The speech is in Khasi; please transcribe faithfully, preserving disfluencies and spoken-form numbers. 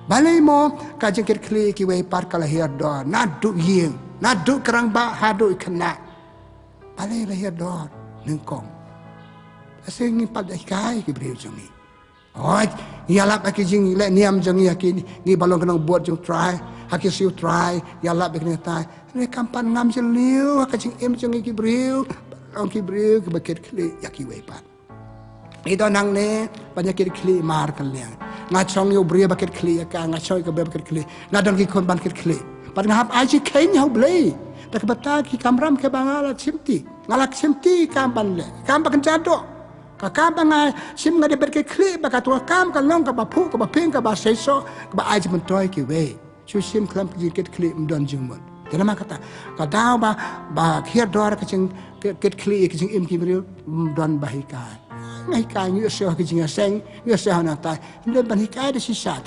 Balei mo ka jingkitkhlieh ïa kiwei pat ka la hiar dor, naduh ïing, naduh ki rangbah haduh ki khynnah. Balei la hiar dor nyngkong? Lada ngi pat da hikai ki briew jong ngi. Hooid, ngi ïalap ha ki jingleh niam jong ngi, ha ki, ngi ba long ki nongbud jong U Trai, ha ki siew U Trai, ïalap ha ki nonghikai. Hynrei kam pat ngam jylliew ha ka jingim jong ngi ki briew, ba long ki briew kiba kitkhlieh ïa kiwei pat. Ngi don hangne ban ïa kitkhlieh markylliang. Nga shong ïa u briew ba kitkhlieh ïa ka, nga shong ïa ka briew ba kitkhlieh. Nga don ki khun ban kitkhlieh. Bad nga hap ai jingkheiñ ha U Blei. Da kaba ta ki kamram kiba nga la shimti, nga la shimti kam ban leh, kam ba kynja doh. Ka kam ba nga shim nga dei ban kitkhlieh, ba kato ka kam ka long kaba phuh, kaba ping, kaba seisoh, kaba ai jingmyntoi ïa kiwei. Shu shim khlem ka jingkitkhlieh ym don jingmut. Te namar kata, ka daw ba, ba hiar dor ka jingkitkhlieh ïa ka jingim ki briew, ym don ba hikai. Nga hikai, ngi ïohsngew ha ki jingïaseng, ngi ïohsngew ha nangtai. Ym don ban hikai da shisha. Te